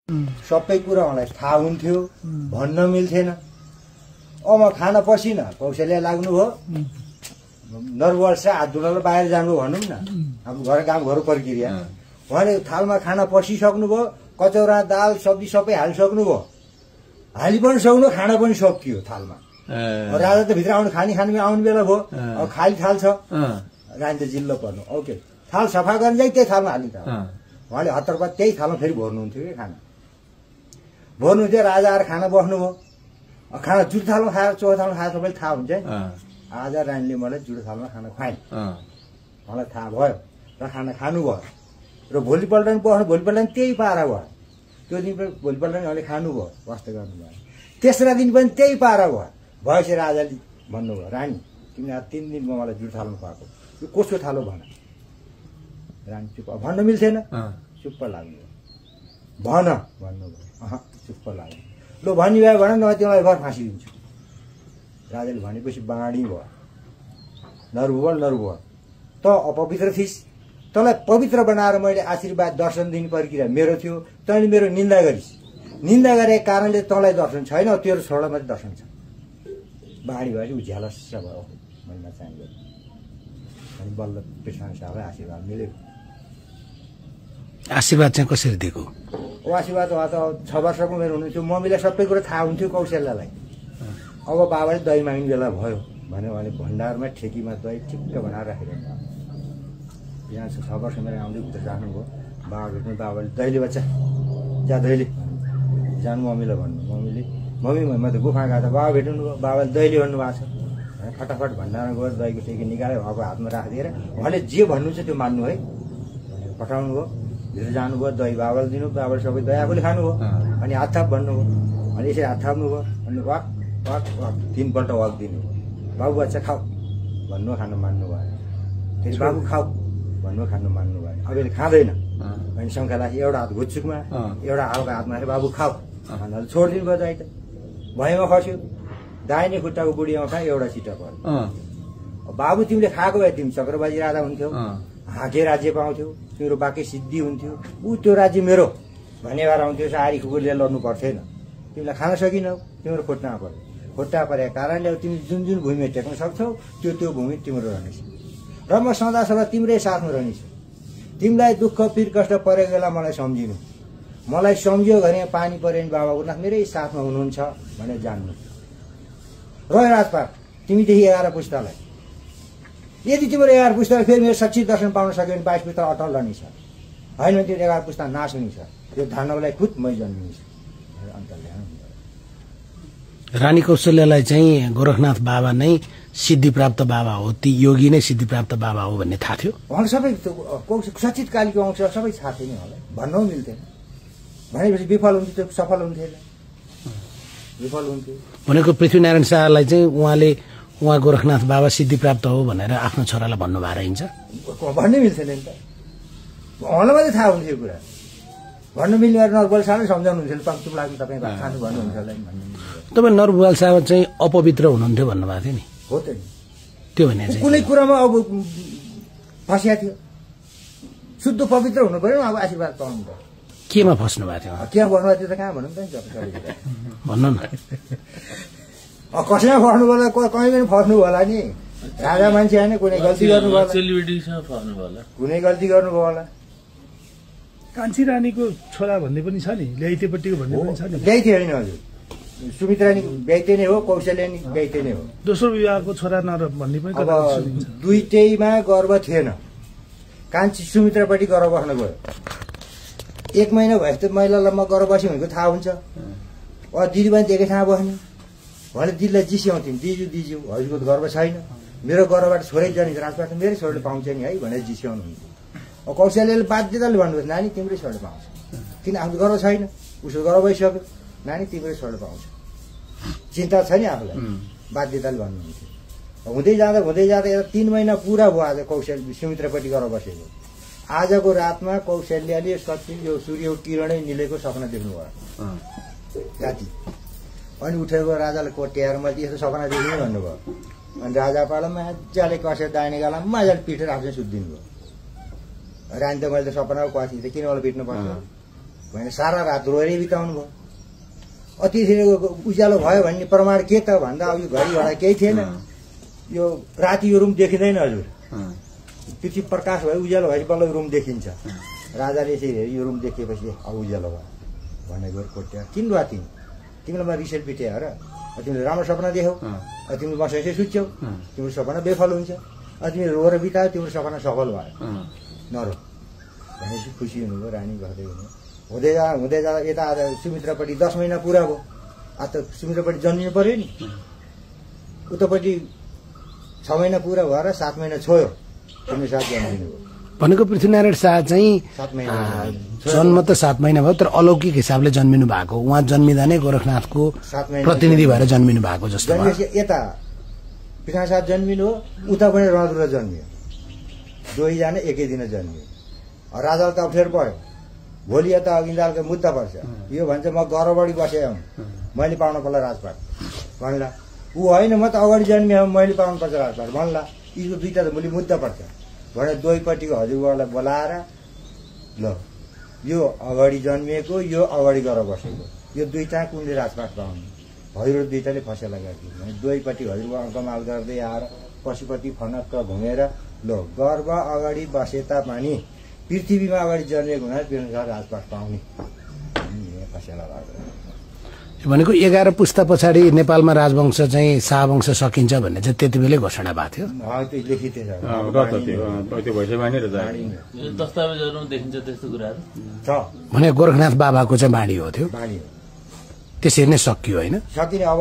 सबै कुरा मलाई थाहा हुन्थ्यो, भन्न मिल्थेन। म खान पसिन, कौशल्या लाग्नुभयो, नर्भस छ, हात धुनलाई बाहिर जानु भनौँ न, अब काम घरको प्रक्रिया। उहाँले थालमा खाना पसिसक्नुभयो, कचौरा दाल सब्जी सबै हालिसक्नुभयो, हालि पनि सक्नु, खाना पनि सकियो थालमा। राजा त भित्र आउनु खाने आउने बेला भयो, अब खाली थाल छ, रानी त जिल्लो पर्नु। ओके, थाल सफा गर्न जाइ त्यही थालमा हालिन्छ। उहाँले हतारमा त्यही थालमा फेरि भर्नुहुन्थ्यो कि खाना भर्नुहुन्थ्यो। राजा आएर खाना बस्नुभयो, खाना जुठो थालमा खाएर चौथो थालमा खाएर सबैले थाहा हुन्छ। आज रानीले मलाई जुठो थालमा खाना खुवाएन, मलाई थाहा भयो र खाना खानुभयो। र भोलिपल्ट पनि बस्नु, भोलिपल्ट पनि त्यही पारा भयो। त्यो दिन पनि भोलिपल्ट पनि उहाँले खानुभयो, वास्ता गर्नुभयो। तेस्रा दिन पनि त्यही पारा भयो। भएपछि राजाले भन्नुभयो, रानी तिमीले 3 दिनमा मलाई जुठो थालमा खुवाएको, यो कसको थालो भन। रानी चुप्प, भन्न मिल्थेन, चुप्प लाग्नुभयो। भन भन्नुभयो, चुप्प लाग्यो। ल भनिभयो भन न, तिमीलाई घर फाँसी दिन्छु। राजाले भनेपछि बाँडी भयो, नर्भुवल त अपवित्र थिइस्, तँलाई पवित्र बनाएर मैले आशीर्वाद दर्शन दिने प्रक्रिया मेरो थियो, तैँले मेरो निन्दा गरिस्। निन्दा गरेको कारणले तँलाई दर्शन छैन, तेरो छोरालाई मात्रै दर्शन छ। बाँडी भएपछि ऊ झ्यालस्स भयो, मैले नचाहिँदै अनि बल्ल कृष्ण साहबलाई आशीर्वाद मिल्यो। आशीर्वाद चाहिँ कसरी दिएको? आशीर्वाद उहाँ त 6 वर्षको मेरो हुनुहुन्थ्यो, मम्मीलाई सबै कुरा थाहा हुन्थ्यो कौशल्यालाई। अब बाबाले दही माग्ने बेला भयो भने उहाँले भण्डारमा ठेकीमा दही ठिक्क बनाएर राखेर यहाँ 6 वर्ष मेरो आउँदै भित्र जानुभयो। बाबा भेट्नु, बाबाले दहीले बच्चा जा दहीले जानु मम्मीलाई भन्नु। मम्मी म त गुफा गएको त बाबा भेट्नु भयो, बाबाले दहीले भन्नुभएको छ। फटाफट भण्डारमा गएर दहीको ठेकी निकाल्यो, उहाँको हातमा राखिदिएर उहाँले जे भन्नुहुन्छ त्यो मान्नु है भनेर पठाउनु भयो। भित्र जानुभयो, दही बाबाले दिनु, बाबाले सबै दही आफूले खानुभयो। अनि हात थाप भन्नुभयो, अनि यसरी हात थाप्नुभयो, अनि वाक 3 पल्ट वाक दिनु। बाबु बच्चा खाऊ भन्नु, खानु मान्नु भयो। फेरि बाबु खाऊ भन्नु, खानु मान्नु भयो। अब यसले खाँदैन, अनि शङ्का लाग्यो, एउटा हात घुच्चुकमा, एउटा हल्का हातमा बाबु खाऊ भन्दा छोडिदिनु भयो। दही त भएमा खस्यो, दाहिने खुट्टाको बुढीमा खा, एउटा छिटा पर्यो। बाबु तिमीले खाएको भए तिमी चक्रबाजी राजा हुन्थ्यौ, हाके राज्य पाउँथ्यौ, तिम्रो बाँकी सिद्धि हुन्थ्यो, ऊ त्यो राज्य मेरो भन्ने भएर आउँथ्यो। सारी खुकुरले लड्नु पर्थेन, तिमीलाई खान सकिनौ, तिम्रो खुट्टा पर्यो। खुट्टा परेको कारणले तिमी जुन भूमिमा टेक्न सक्छौ त्यो भूमि तिम्रो रहनेछ र म सदा तिम्रै साथमा रहनेछु। तिमीलाई दुःख पीर कष्ट परेको बेला मलाई सम्झिनु, मलाई सम्झ्यो भने पानी परे नि बाबा उनीहरू मेरै साथमा हुनुहुन्छ भनेर जान्नु। रह्यो राजपाट तिमीदेखि 11 पुस्तालाई, यदि तिम्रो 11 पुस्ता फेरि मेरो सच्ची दर्शन पाउन सक्यो भने 22 पुस्ता अटल रहनेछ, होइन भने त्यो 11 पुस्ता नाश हुनेछ। त्यो धान्नलाई खुद मै जन्मिनेछु। रानी कौशल्यालाई चाहिँ गोरखनाथ बाबा नै सिद्धि प्राप्त बाबा हो, ती योगी नै सिद्धि प्राप्त बाबा हो भन्ने थाहा थियो? उहाँलाई सबै सचित कालीको अंश सबै थाहा थियो नि, उहाँलाई भन्नु मिल्थेन। भनेपछि विफल हुन्थ्यो, त्यो सफल हुन्थेन, विफल हुन्थ्यो। भनेको पृथ्वीनारायण शाहलाई चाहिँ उहाँ गोरखनाथ बाबा सिद्धि प्राप्त हो भनेर आफ्नो छोरालाई भन्नु भएर हिँड्छ? भन्नै मिल्थेन नि त, उहाँलाई मात्रै थाहा हुन्थ्यो कुरा। भन्नु मिल्ने नरबुवाल साहबले सम्झाउनु हुन्थ्यो, पक्चुप लाग्नु तपाईँ खानु भन्नुहुन्छ होला नि भन्नु। तपाईँ नरबुवाल साहब चाहिँ अपवित्र हुनुहुन्थ्यो भन्नुभएको थियो नि? हो त नि, त्यो भने चाहिँ कुनै कुरामा अब फसिया थियो। शुद्ध पवित्र हुनु पर्यो, अब आशीर्वाद पाउनु पर्यो। केमा फस्नु भएको थियो? के भन्नुभएको थियो त कहाँ भनौँ त नि, भन्नु न। कसैमा फस्नु होला, कहीँ पनि फस्नु होला नि। राजा मान्छे होइन, कुनै गल्ती गर्नुभयो होला, कुनै गल्ती गर्नुभयो होला। कान्छी रानीको छोरा भन्ने पनि छ नि, ल्याइतेपट्टिको भन्ने पनि छ नि? ल्याइते होइन हजुर, सुमित्रा नि ल्याइते नै हो, कौशल्या नि ल्याइते नै हो। दोस्रो विवाहको छोरा नर भन्ने पनि अब दुईटैमा गर्व थिएन। कान्छी सुमित्रापट्टि गर्व बस्न गयो, 1 महिना भएपछि त महिलालाई म गर्व बस्यो भनेको थाहा हुन्छ। दिदी पनि एकै ठाउँ बस्ने भने दिदीलाई जिस्याउँथ्यौँ, दिजु हजुरको त गर्व छैन, मेरो गर्वबाट छोरै जाने राजबाट मेरै छोराले पाउँछ नि है भनेर जिस्याउनुहुन्छ। कौशल्याले बाध्यताले भन्नुभयो, नानी तिम्रै छोराले पाउँछ, किन आफ्नो गर्व छैन, उसको गर्व भइसक्यो, नानी तिम्रै छोराले पाउँछ, चिन्ता छ नि आफूलाई, बाध्यताले भन्नुहुन्थ्यो। हुँदै जाँदा 3 महिना पुरा भयो। आज कौशल्या सुमित्रापट्टि गरेर बसेको, आजको रातमा कौशल्याले सच्ची यो सूर्यको किरणै निलेको सपना देख्नुभयो राति। अनि उठेको राजाले कोट्याएर मैले यस्तो सपना देख्नु भन्नुभयो। अनि राजापालाई मजाले कसेर दाहिने गालामा मजाले पिटेर आफै सुत्दिनु भयो। रानी त मैले त सपनाको कथी त किन मलाई पिट्नु पर्छ, भने सारा रात रोएर बिताउनु भयो। अतिखेर उज्यालो भयो भन्ने प्रमाण के त भन्दा अब यो घडी घडा केही थिएन। यो राति यो रुम देखिँदैन हजुर, पृथ्वी प्रकाश भयो उज्यालो भएपछि बल्ल रुम देखिन्छ। राजाले यसरी हेरी यो रुम देखेपछि अब उज्यालो भयो भनेको कोट्या किन वा तिमीलाई म रिसेट पिट्या र तिमीले राम्रो सपना देख्यौ, तिमीले बसेपछि सुत्छौ, तिम्रो सपना बेफल हुन्छ, तिमीले रोएर बितायो, तिम्रो सपना सफल भयो, नरो भनेपछि खुसी हुनुभयो। रानी गर्दै हुँदै जाँदा यता सुमित्रापट्टि 10 महिना पुरा भयो। आज त सुमित्रापट्टि जन्मिनु पर्यो नि, उतापट्टि 6 महिना पुरा भएर 7 महिना छोयो तिम्रो साथ जन्मिनु भयो। भनेको पृथ्वीनारायण शाह चाहिँ 7 महिना जन्म त 7 महिना भयो, तर अलौकिक हिसाबले जन्मिनु भएको, उहाँ जन्मिँदा नै गोरखनाथको 7 महिना प्रतिनिधि भएर जन्मिनु भएको जस्तो भयो। जन्मेपछि यता पृथ्वीनारायण शाह जन्मिनु हो, उता पनि रदुरा जन्मियो, दुवैजना एकै दिन जन्मियो। राजाले त अप्ठ्यारो पर्यो, भोलि यता इन्द्रको मुद्दा पर्छ, यो भन्छ म गरबडी बसे हुँ, मैले पाउनु पर्ला राजपाट भन्ला। ऊ होइन म त अगाडि जन्मिए मैले पाउनु पर्छ राजपाट भन्ला। यीको दुईटा त भोलि मुद्दा पर्छ भने दुवैपट्टिको हजुरबालाई बोलाएर ल यो अगाडि जन्मिएको, यो अगाडि गएर बसेको, यो दुईटा कुनले राजपाट पाउने, हजुर दुईटाले फसेला गरिदियो भने दुवैपट्टि हजुरबा अङ्कमाल गर्दै आएर पशुपति फनक्क घुमेर ल गर्व अगाडि बसे तापनि पृथ्वीमा अगाडि जन्मेको हुनाले पृथ्वीमा राजपाट पाउने फसेला गर्यो। भनेको 11 पुस्ता पछाडि नेपालमा राजवंश चाहिँ शाहवंश सकिन्छ भन्ने चाहिँ त्यति बेलै घोषणा भएको थियो। त्यो लेखित दस्तावेजहरूमा देखिन्छ त्यस्तो कुराहरू छ। भने गोरखनाथ बाबाको चाहिँ बाणी हो थियो, त्यसरी नै सकियो होइन? सकिने। अब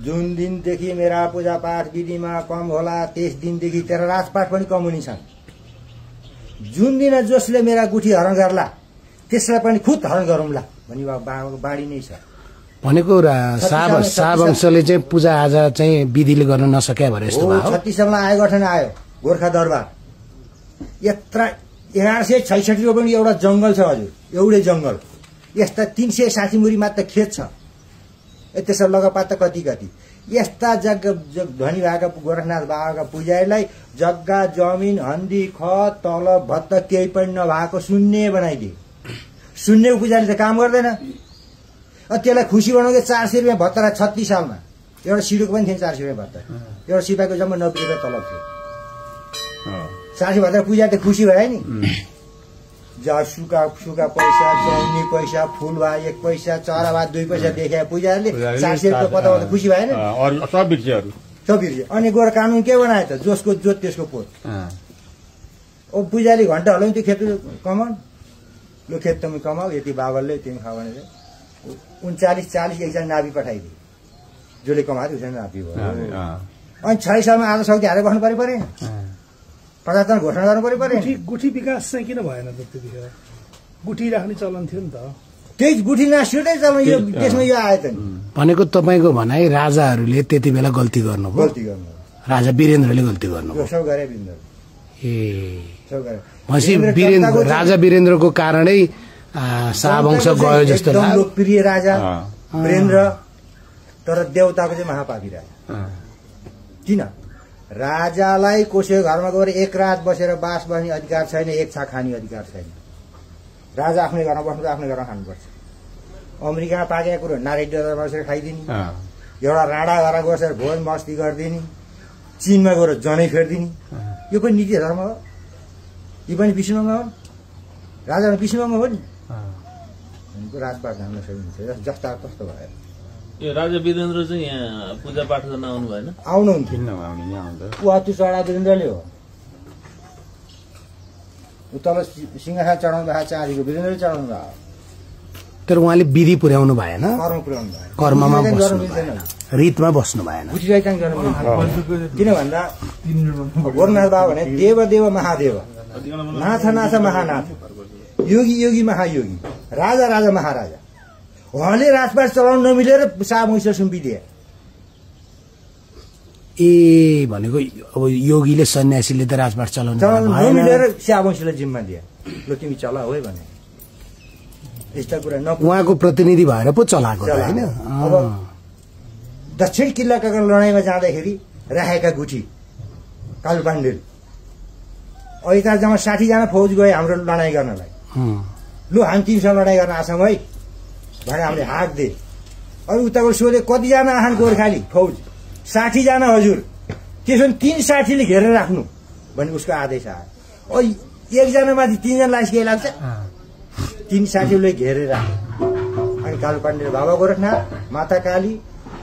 जुन दिनदेखि मेरा पूजापाठ विधिमा कम होला त्यस दिनदेखि तेरा राजपाट पनि कम हुने छन्। जुन दिन जसले मेरा गुठी हरण गर्ला त्यसलाई पनि खुद हरण गरौँला भनी बाबाको बाणी नै छ। भनेको शाहवंशले चाहिँ पूजा आजा चाहिँ विधिले गर्न नसक्या भएर यस्तो भयो। 36 सालमा आयोग गठन आयो गोर्खा दरबार। यत्र 1166 को पनि एउटा जंगल छ हजुर, एउटै जंगल। यस्ता 360 मुरी मात्र खेत छ, त्यसो लगापात त कति कति। यस्ता जग्गा धनी भएका गोरखनाथ बाबाका पुजारीलाई जग्गा जमिन हन्दी खत तलब भत्ता केही पनि नभएको शून्य बनाइदिए। शून्य पुजारी त काम गर्दैन, त्यसलाई खुसी बनाउँदै 400 रुपियाँ भत्ता 36 सालमा। एउटा सिडोको पनि थिएन 400 रुपियाँ भत्ता, एउटा सिपाहीको जम्मा 90 रुपियाँ तलब थियो। 400 भत्ता पुजारी त खुसी भयो नि। सुका पैसा, चौनी पैसा, फूल भए 1 पैसा, चरा भए 2 पैसा देखे पुजारीले 400 रुपियाँ पत्ता खुसी भएन। सब बिर्स्यो। अनि गोर कानुन के बनायो त, जसको जोत त्यसको पोत। ओ पुजारी घण्टा हल्यो त्यो खेत कमाउन्, लो खेत तिमी कमाऊ, यति बाबलले तिमी खाऊ भनेर 39-40 एकजना नाभि पठाइदिए। जसले कमायो उसले नाभि भयो। अनि 6 सालमा आज सक्दै हारेर बस्नु परेन, 50 जना घोषणा गर्नु परेन। गुठी विकास चाहिँ किन भएन त त्यतिखेर? गुठी राख्ने चलन थियो नि त। त्यही गुठी नास्युटै चलन यो त्यसमा यो आयो त नि। भनेको तपाईँको भनाइ राजाहरूले त्यति बेला गल्ती गर्नुभयो, राजा वीरेन्द्रले गल्ती गर्नुभयो। सब गरे वीरेन्द्र। सब गरे। राजा वीरेन्द्रको कारणै शाहवंश गयो जस्तो लाग्यो। लोकप्रिय राजा वीरेन्द्र, तर देवताको चाहिँ महापापी राजा। किन? राजालाई कसैको घरमा गएर 1 रात बसेर बास बस्ने अधिकार छैन, 1 छाक खाने अधिकार छैन। राजा आफ्नै घरमा बस्नु, आफ्नै घरमा खानुपर्छ। अमेरिकामा पाकेको कुरो नारेडमा बसेर खाइदिने, एउटा राडा घर बसेर भोज मस्ती गरिदिने, चीनमा गएर जनै फेरिदिने, यो पनि नीति धर्म हो। यो पनि विष्णुसँग हो, राजा विष्णुसँग हो नि। राजपाट हाल्न सकिन्छ जस्ता कस्तो भयो। यो राजा वीरेन्द्र चाहिँ यहाँ पूजापाठ गर्न आउनु भएन? आउनुहुन्थ्यो, उहाँ त्यो चढा वीरेन्द्रले हो। तल सिंहासन चढाउनु भएको चाँदीको वीरेन्द्रले चढाउनु भयो, तर उहाँले विधि पुर्याउनु भएन, कर्म पुर्याउनु भयो, कर्ममा बस्नु भएन, रीतमा बस्नु भएन। किन भन्दा गोरखनाथ बाबा भने देव देव महादेव, नाथ नाथ महानाथ, योगी योगी महायोगी, राजा राजा महाराजा। उहाँले राजपाट चलाउनु नमिलेर शाहवंश सुम्पिदिए। ए भनेको अब योगीले सन्यासीले त राजपाट चलाउनु नमिलेर शाहवंशलाई जिम्मा दिए, ल तिमी चला हो भने। यस्ता कुरा उहाँको प्रतिनिधि भएर पो चलाएको होइन। अब दक्षिण किल्लाका लडाईँमा जाँदाखेरि राखेका गुठी कालु पाण्डेल, अहिले त जम्मा 60 जना फौज गए हाम्रो लडाईँ गर्नलाई। लु हामी तिमीसँग लडाइँ गर्न आछौँ है भनेर हामीले हाक दिए। अरू उताको सोधे कतिजना आछन् गोर्खाली फौज? 60 जना हजुर। त्यसो भने 3 साथीले घेरेर राख्नु भन्ने उसको आदेश आयो। एकजना माथि 3 जना लाइस के लाग्छ? 3 साथीले घेरेर राख्नु। अनि कालु पाण्डे बाबा गोरखनाथ, माता काली,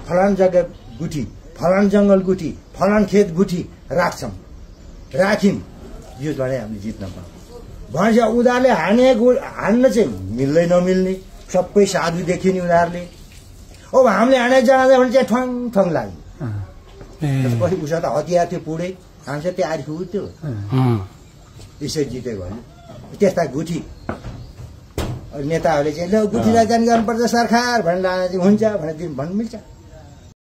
फलान जग्गा गुठी, फलान जङ्गल गुठी, फलान खेत गुठी राख्छौँ, राख्यौँ, यो लडाइँ हामीले जित्न पाऊँ भनेपछि उनीहरूले हान्न चाहिँ मिल्दै नमिल्ने सबै साधु देखियो नि उनीहरूले। अब हामीले हाने जाँदा भने चाहिँ ठङ ठङ लाग्यो। पछि उसो त हतियार थियो पुडे हामीसँग तयारी थियो यसरी जितेको होइन। त्यस्ता गुठी नेताहरूले चाहिँ ल गुठी राजधानी गर्नुपर्छ सरकार भनेर लाँदा चाहिँ हुन्छ भनेर भन्नु मिल्छ?